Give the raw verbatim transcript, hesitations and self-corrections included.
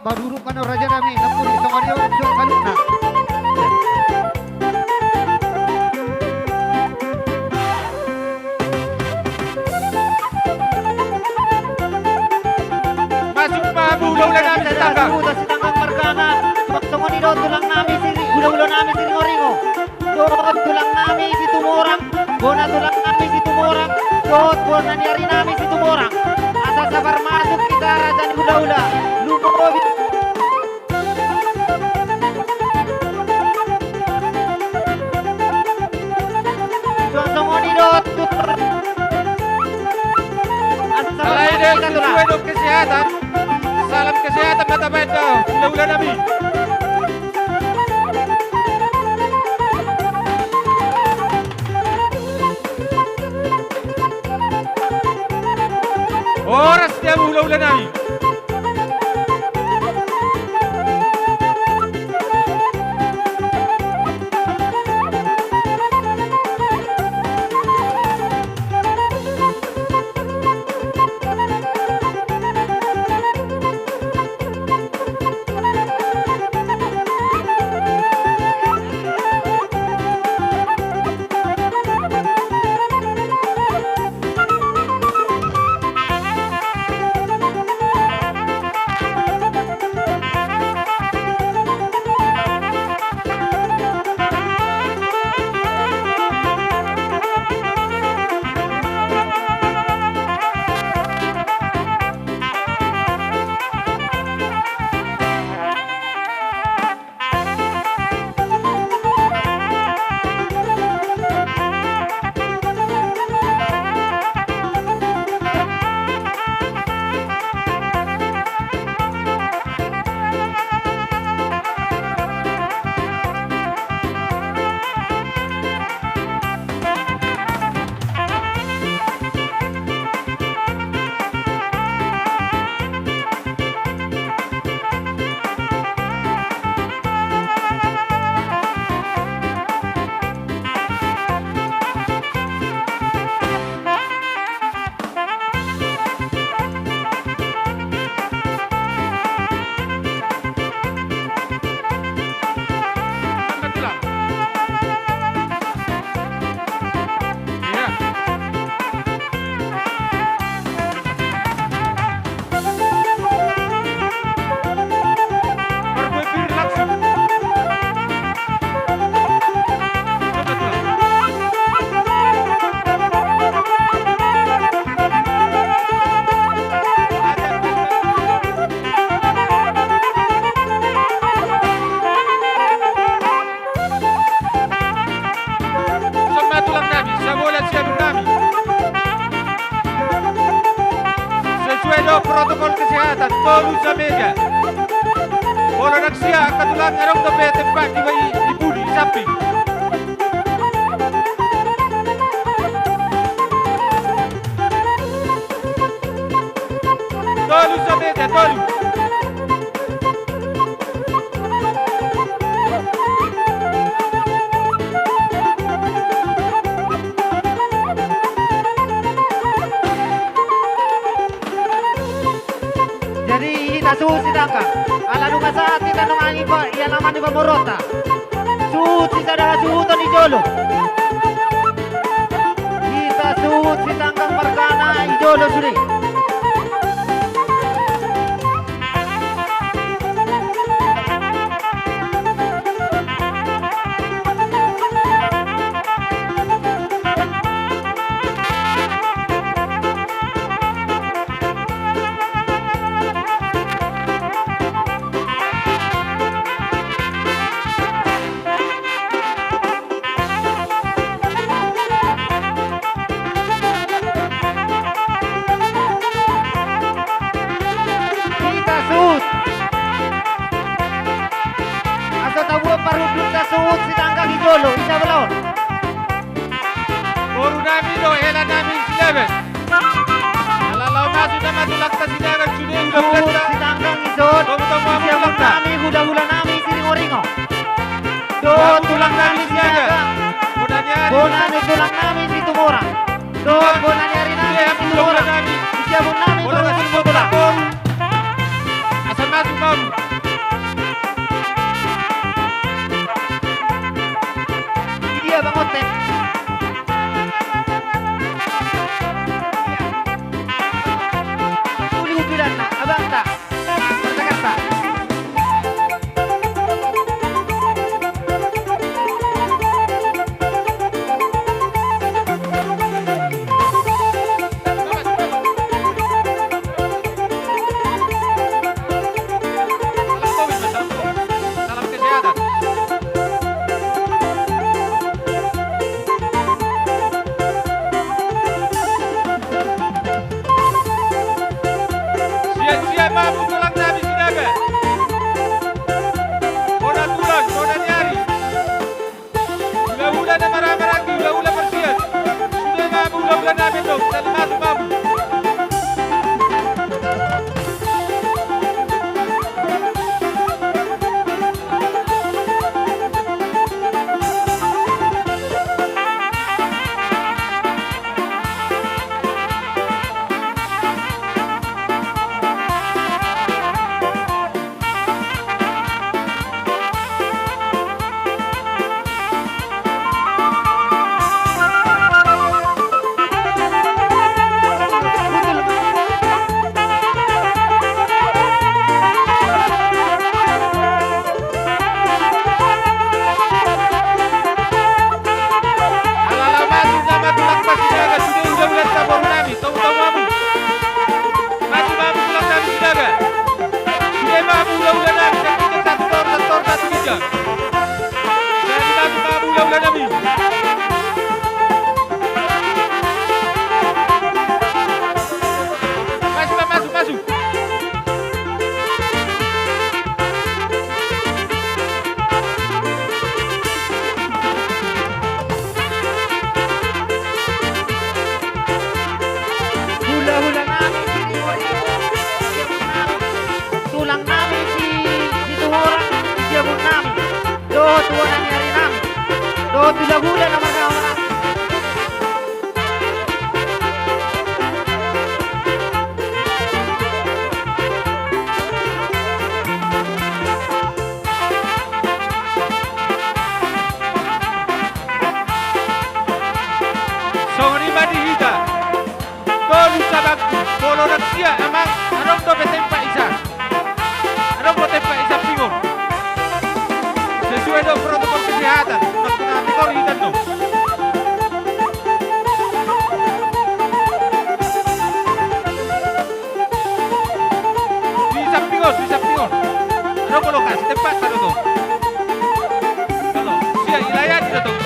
Madurung ma raja nami, nampuli songon i do suang saluhutna. Masuk ma hamu hulahula nami Sitanggang. Sitanggang margana, songon i do tulang nami Siri, hulahula nami Siringoringo. Dohot tulang nami Situmorang, bona tulang nami Situmorang, dohot bona ni ari nami Situmorang. Asa sabar masuk hita raja ni hulahula. Lumobi. Songon i do tulang. Asa sabar masuk hita tulang. Alai do kesehatan. Salam kesehatan ma tabaen da hulahula nami. Horas di hamu hulahula nami. Songon i ma tulang nami, sabola siadun nami. Sesuai do protokol kesehatan, tolu sameja. Molo nang sia angka tulang adong dope tempat di, di pudi, di samping. Tolu sameja, tolu. Jadi hita suhut Sitanggang, ala nunga sahat hita nunga i pa, i alaman ni pamoruonta. Suhut sisada hasuhuton i jolo. Hita suhut Sitanggang margana i jolo sude. Hita suhut. Asa tabuat parhundulta suhut Sitanggang i jolo, i sabola on. Boru nami do, hela nami Silaban. Ala laho masuk nama tulangta Sinaga sude. Hula-hula nami, satu tor, satu tor, satu tor, satu ginjang. Jadi nami, nami, hula-hula nami. Masuk, masuk, masuk. Hula-hula nami, tulang nami, si, Situmorang, Siamun nami, dohot hula nami, ari nami, dohot hula-hula na marga Hamarata. Songon i ma di hita. Tolu sabangku, molo na sia amang, adong dope tempat isa. Adong do tempat i sampingon. Sesuai do protokol kesehatan, nang kena tekor hitan do. Di sampingon, di sampingon. Adong do lokasi, tempat sado do. Olo, sia, ilayani do tong.